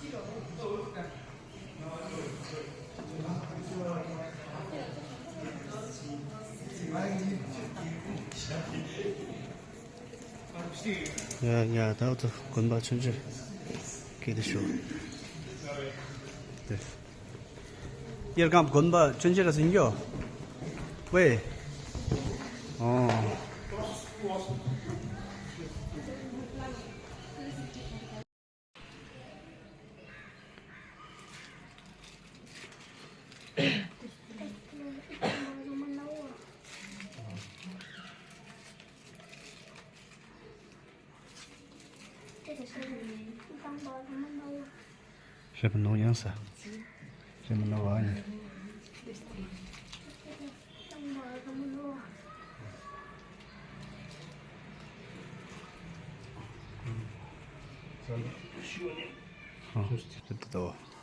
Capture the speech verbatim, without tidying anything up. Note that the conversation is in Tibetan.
ཡ་ཡ། ད་འོ་ད་དགོན་པ་ཆུང་ཆུང་གི་དེ་ཤོག་དེ། དབྱར་ཁམས་དགོན་པ་ཆུང་ཆུང་ག་ཟིན་གྱོ། ཝེ། ཨོ། རེད་པ་ནོ་ཡང་ས། རེད་པ་ནོ་བ་ནི། ཨ། ཅི་ལྟ་བ།